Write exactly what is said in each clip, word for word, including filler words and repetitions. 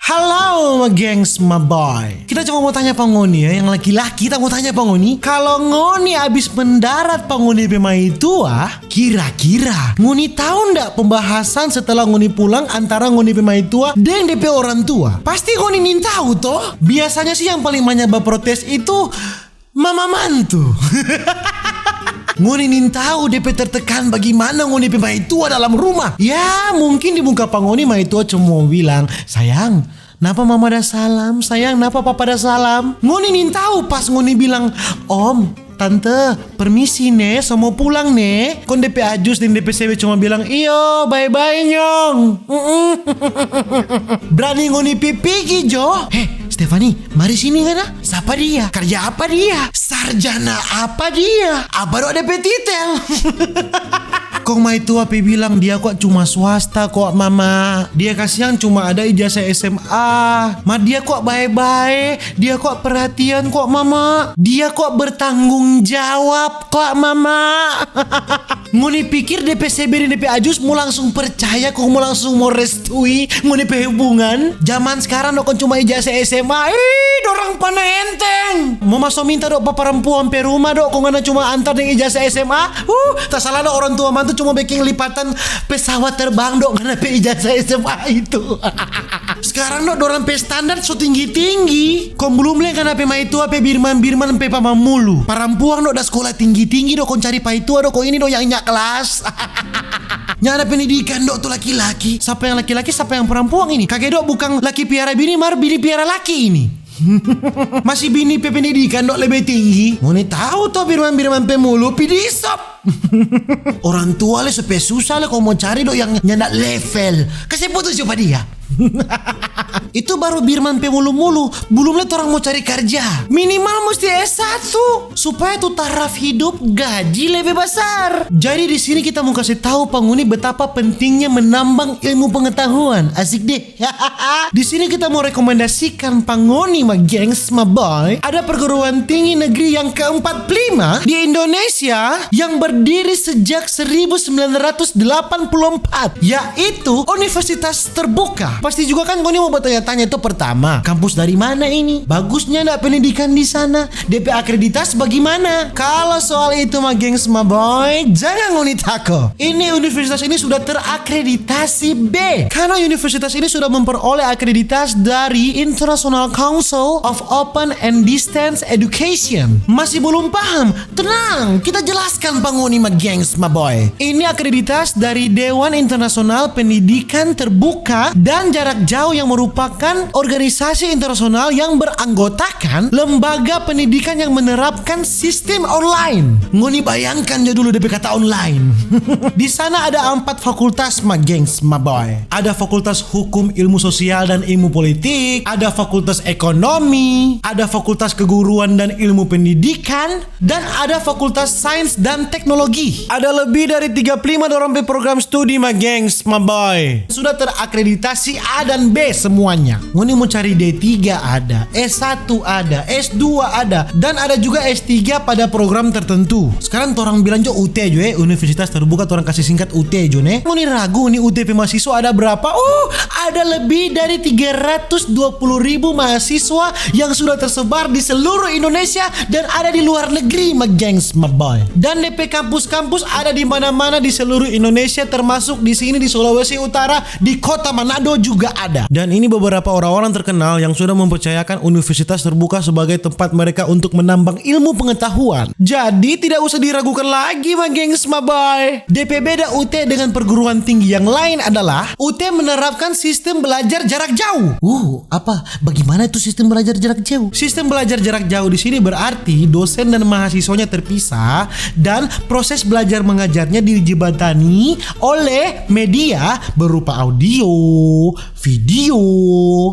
Halo, gengs, my boy. Kita cuma mau tanya pa ngoni ya, yang laki-laki, kita mau tanya pa ngoni. Kalo ngoni abis mendarat pa ngoni pe maitua, kira-kira ngoni tau nda pembahasan setelah ngoni pulang antara ngoni pe maitua deng de pe orang tua? Pasti ngoni nintau to? Biasanya sih yang paling banyak baprotes itu mama mantu. Ngoni nintau de pe tertekan bagimana ngoni pe maitua dalam rumah. Ya, mungkin di muka pa ngoni maitua cuma mo bilang, "Sayang, napa mama da salam? Sayang, napa papa da salam?" Ngoni nintau pas ngoni bilang, "Om, tante, permisi ne, so mo pulang ne." Kong de pe ajus deng de pe sebe cuma bilang, "Iyo, bye-bye nyong." Mm-mm. Brani ngoni pi pigi jo. "He, Stephanie, mari sini ngana." "Sapa dia? Karja apa dia? Sarjana apa dia? Apa do de pe titel?" Kong maitua pi bilang, "Dia kwa cuma swasta kwa, mama. Dia kasiang cuma ada ijazah S M A. Ma dia kwa bae-bae, dia kwa perhatian kwa, mama. Dia kwa bertanggung jawab kwa, mama." Ngoni pikir de pe sebe deng de pe ajus mo langsung percaya kong mo langsung mo restui ngoni pe hubungan? Jaman skarang do kong cuma ijazah S M A, ih, dorang pa enteng. Mo maso minta do pa parampuang pe rumah do, kong ngana cuma antar deng ijazah S M A. Uh, tasala do orang tua mantu cuma beking lipatan pesawat terbang do ngana pe ijazah S M A itu. Skarang do dorang pe standar so tinggi-tinggi. Kong belum lei ngana pe maitua pe birman-birman pe pamamulu. Parampuang do da skola tinggi-tinggi do kong cari paitua do kong ini do yang nya kelas. Nyanda pendidikan do tu laki-laki. Sapa yang laki-laki, sapa yang parampuang ini? Kage do bukang laki piara bini, mar bini piara laki ini. Masi bini pe pendidikan do lebe tinggi. Ngoni tau to birman-birman pe mulu pi disop. Orang tua le so pe susah le kong mo cari do yang nyanda level. Kase putus jo pa dia. Itu baru birman pe mulu-mulu, belum le torang mo cari karja. Minimal musti S satu, supaya tu taraf hidup gaji lebe basar. Jadi di sini kita mo kase tau pa ngoni betapa pentingnya menambang ilmu pengetahuan. Asik deh. Di sini kita mo rekomendasikan pa ngoni, ma gengs, ma boy. Ada perguruan tinggi negeri yang keempat puluh lima di Indonesia yang berdiri sejak seribu sembilan ratus delapan puluh empat, yaitu Universitas Terbuka. Pasti juga kan ngoni mo batanya-tanya tu pertama, kampus dari mana ini? Bagusnya nda pendidikan di sana? De pe akreditas bagimana? Kalo soal itu ma gengs, ma boy, jangan ngoni tako. Ini universitas ini sudah terakreditasi B. Karena universitas ini sudah memperoleh akreditas dari International Council of Open and Distance Education. Masih belum paham? Tenang, kita jelaskan pa ngoni, ma gengs, ma boy. Ini akreditas dari Dewan Internasional Pendidikan Terbuka dan Jarak Jauh yang merupakan organisasi internasional yang beranggotakan lembaga pendidikan yang menerapkan sistem online. Ngoni bayangkan jo dulu de pe kata online. Di sana ada empat fakultas, ma gengs, ma boy. Ada Fakultas Hukum, Ilmu Sosial, dan Ilmu Politik, ada Fakultas Ekonomi, ada Fakultas Keguruan dan Ilmu Pendidikan, dan ada Fakultas Sains dan Teknologi. Ada lebih dari tiga puluh lima dorang pe program studi, ma gengs, ma boy. Sudah terakreditasi A dan B semuanya. Ngoni mo cari D tiga ada, S satu ada, S dua ada, dan ada juga S tiga pada program tertentu. Sekarang torang bilang jo U T jo, eh, Universitas Terbuka, torang kasih singkat U T jo, ne. Ngoni ragu ni U T pe mahasiswa ada berapa? Oh, ada lebih dari tiga ratus dua puluh ribu mahasiswa yang sudah tersebar di seluruh Indonesia dan ada di luar negeri, ma gengs, ma boy. Dan de pe kampus-kampus ada di mana-mana di seluruh Indonesia, termasuk di sini di Sulawesi Utara, di kota Manado juga ada. Dan ini beberapa orang-orang terkenal yang sudah mempercayakan Universitas Terbuka sebagai tempat mereka untuk menambang ilmu pengetahuan. Jadi tidak usah diragukan lagi, ma gengs, ma boy. De pe beda U T dengan perguruan tinggi yang lain adalah U T menerapkan sistem belajar jarak jauh. Uh, apa? Bagaimana itu sistem belajar jarak jauh? Sistem belajar jarak jauh di sini berarti dosen dan mahasiswanya terpisah dan proses belajar mengajarnya dijembatani oleh media berupa audio, video,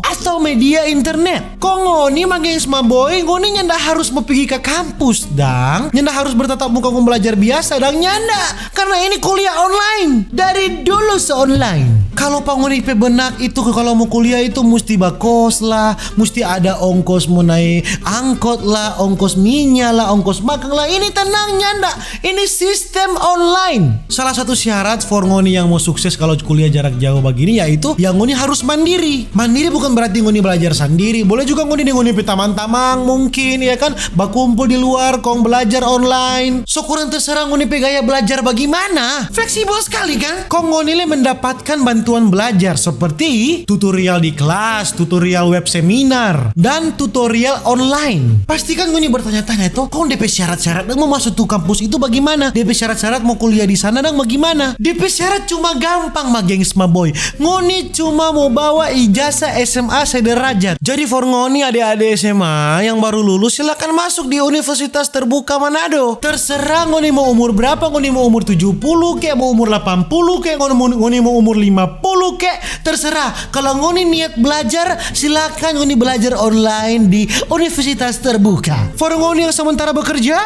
atau media internet. Kong ngoni, ma gengs, ma boy, ngoni nyanda harus mo pigi ka kampus, dang. Nyanda harus bertatap muka kong belajar biasa, dang, nyanda. Karena ini kuliah online. Dari dulu se-online. Kalau pa ngoni pe benak itu, kalau mo kuliah itu musti bakos lah, musti ada ongkos mo nae angkot lah, ongkos minya lah, ongkos makang lah. Ini tenang, nyanda. Ini sistem online. Salah satu syarat for ngoni yang mo sukses kalau kuliah jarak jauh bagini yaitu ya ngoni harus mandiri. Mandiri bukan berarti ngoni belajar sandiri. Boleh juga ngoni deng ngoni pe tamang-tamang mungkin, ya kan, bakumpul di luar kong belajar online. So kurang terserah ngoni pe gaya belajar bagimana. Fleksibel skali kan? Kong ngoni le mendapatkan bantuan belajar seperti tutorial di kelas, tutorial web seminar, dan tutorial online. Pastikan ngoni bertanya-tanya to, kong depe syarat-syarat deng mo maso tu kampus itu bagimana? Depe syarat-syarat mo kuliah di sana dang bagimana? Depe syarat cuma gampang ma gengs ma boy. Ngoni cuma mo bawa ijazah S M A sederajat. Jadi for ngoni ade-ade S M A yang baru lulus, silakan masuk di Universitas Terbuka Manado. Terserah ngoni mo umur berapa, ngoni mo umur tujuh puluh ke, mo umur delapan puluh ke, ngoni mo, ngoni mo umur lima puluh ke, terserah. Kalau ngoni niat belajar, silakan ngoni belajar online di Universitas Terbuka. For ngoni yang sementara bekerja,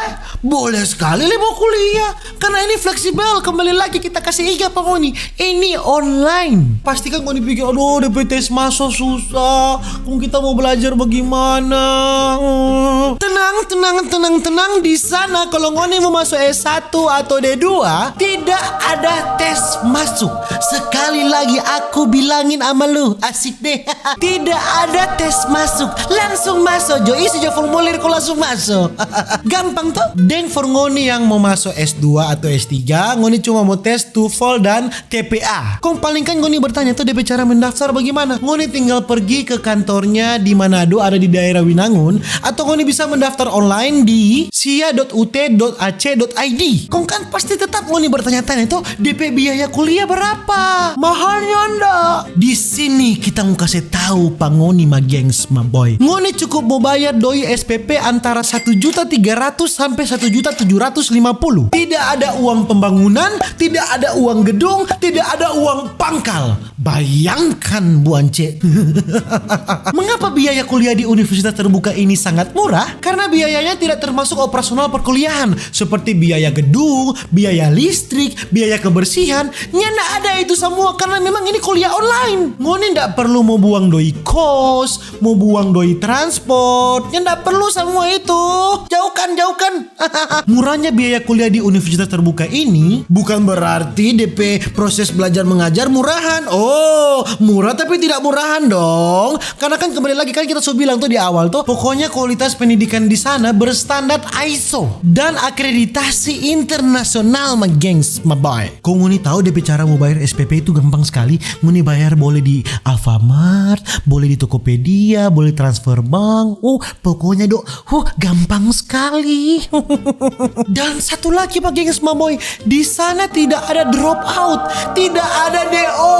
boleh skali le mo kuliah. Karena ini fleksibel, kembali lagi kita kasih ingat pa ngoni, ini online. Pastikan ngoni pikir, aduh, depe tes maso susah, kong kita mo belajar bagimana? Hmm. Tenang, tenang, tenang, tenang. Di sana kalau ngoni mo maso S satu atau D dua, tidak ada tes masuk. Sekali lagi aku bilangin ama lu, asik deh. Tidak ada tes masuk, langsung maso jo, isi jo formulir kong langsung maso. Gampang to? Deng for ngoni yang mo maso S dua atau S tiga, ngoni cuma mo tes TOEFL dan T P A. Kong paling kan ngoni bertanya to depe cara mendaftar bagimana? Ngoni tinggal pergi ke kantornya di Manado, ada di daerah Winangun, atau ngoni bisa mendaftar online di sia dot U T dot A C dot I D. Kong kan pasti tetap ngoni bertanya-tanya to, depe biaya kuliah berapa? Mahalnya nda? Di sini kita mo kase tau pa ngoni ma gengs ma boy. Ngoni cukup mo bayar doi S P P antara satu juta tiga ratus sampe satu juta tujuh ratus lima puluh. Tidak ada uang pembangunan, tidak ada uang gedung, tidak ada uang pangkal. Bayangkan, Buance. Mengapa biaya kuliah di Universitas Terbuka ini sangat murah? Karena biayanya tidak termasuk operasional perkuliahan, seperti biaya gedung, biaya listrik, biaya kebersihan. Nyanda ada itu samua karena memang ini kuliah online. Ngoni nda perlu mo buang doi kos, mo buang doi transport. Nyanda perlu samua itu. Jauhkan, jauhkan. Murahnya biaya kuliah di Universitas Terbuka ini bukan berarti depe proses belajar mengajar murahan. Oh, murah tapi tidak murahan dong. Karena kan kembali lagi kan kita so bilang tuh di awal tuh, pokoknya kualitas pendidikan di sana berstandar ISO dan akreditasi internasional ma gengs ma boy. Kong ngoni tau depe cara mo bayar S P P itu gampang skali. Ngoni bayar boleh di Alfamart, boleh di Tokopedia, boleh transfer bank. Oh, pokoknya do, huh, gampang skali. Dan satu lagi ma gengs ma boy, di sana tidak ada drop out, tidak ada D O.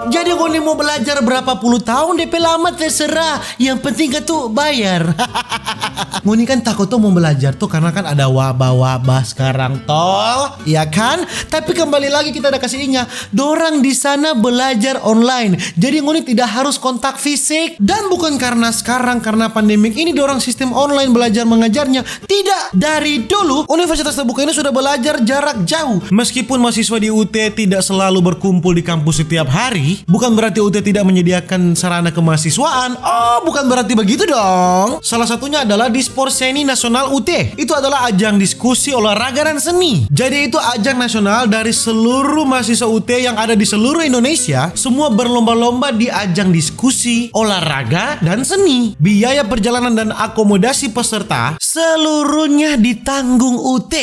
Jadi ngoni mo belajar berapa puluh tahun depe lama terserah, yang penting kan tu bayar. Ngoni kan tako to mo belajar to karena kan ada wabah-wabah skarang to, ya kan? Tapi kembali lagi kita ada kasi inga, dorang di sana belajar online. Jadi ngoni tidak harus kontak fisik. Dan bukan karena skarang, karena pandemik ini dorang sistem online belajar mengajarnya. Tidak, dari dulu Universitas Terbuka ini sudah belajar jarak jauh. Meskipun mahasiswa di U T tidak selalu berkumpul di kampus setiap hari, bukan berarti U T tidak menyediakan sarana kemahasiswaan. Oh, bukan berarti begitu dong. Salah satunya adalah Dispor Seni Nasional U T. Itu adalah ajang diskusi olahraga dan seni. Jadi itu ajang nasional dari seluruh mahasiswa U T yang ada di seluruh Indonesia. Semua berlomba-lomba di ajang diskusi, olahraga, dan seni. Biaya perjalanan dan akomodasi peserta seluruhnya ditanggung U T.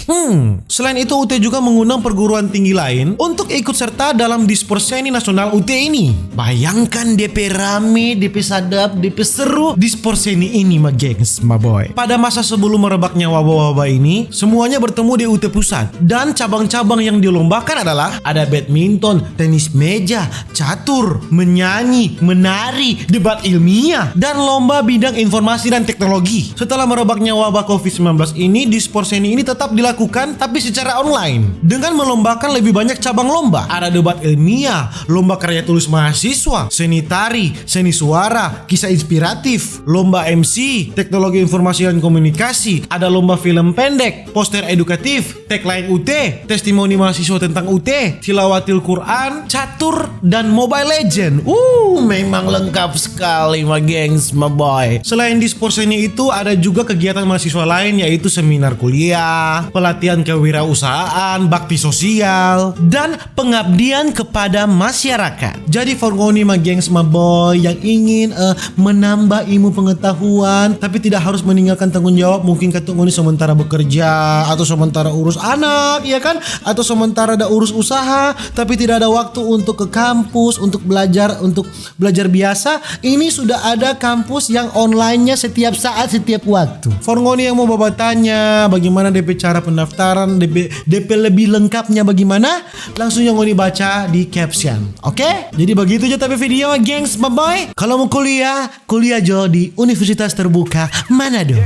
Hmm. Selain itu, U T juga mengundang perguruan tinggi lain untuk ikut serta dalam Dispor Seni Nasional U T ini. Bayangkan depe rame, depe sadap, depe seru Dispor Seni ini ma gengs, ma boy. Pada masa sebelum merebaknya wabah-wabah ini, semuanya bertemu di U T Pusat. Dan cabang-cabang yang dilombakan adalah ada badminton, tenis meja, catur, menyanyi, menari, debat ilmiah, dan lomba bidang informasi dan teknologi. Setelah merebaknya wabah covid sembilan belas ini, Dispor Seni ini tetap dilakukan dilakukan, tapi secara online dengan melombakan lebih banyak cabang lomba. Ada debat ilmiah, lomba karya tulis mahasiswa, seni tari, seni suara, kisah inspiratif, lomba M C, teknologi informasi dan komunikasi, ada lomba film pendek, poster edukatif, tagline U T, testimoni mahasiswa tentang U T, tilawatil Quran, catur, dan Mobile Legend. Uh, memang lengkap sekali, ma gengs, ma boy. Selain di sport seni itu, ada juga kegiatan mahasiswa lain, yaitu seminar kuliah, pelatihan kewirausahaan, bakti sosial, dan pengabdian kepada masyarakat. Jadi for ngoni, ma gengs, ma boy, yang ingin eh, menambah ilmu pengetahuan, tapi tidak harus meninggalkan tanggung jawab. Mungkin katu ngoni sementara bekerja, atau sementara urus anak, ya kan? Atau sementara ada urus usaha, tapi tidak ada waktu untuk ke kampus, untuk belajar, untuk belajar biasa. Ini sudah ada kampus yang online-nya setiap saat, setiap waktu. For ngoni yang mau babatanya, bagaimana D P cara pendaftaran, D P, D P lebih lengkapnya bagaimana? Langsung yang ngoni baca di caption, oke? Jadi begitu aja tapi video, gengs, ma boy. Kalau mau kuliah, kuliah jo di Universitas Terbuka Manado.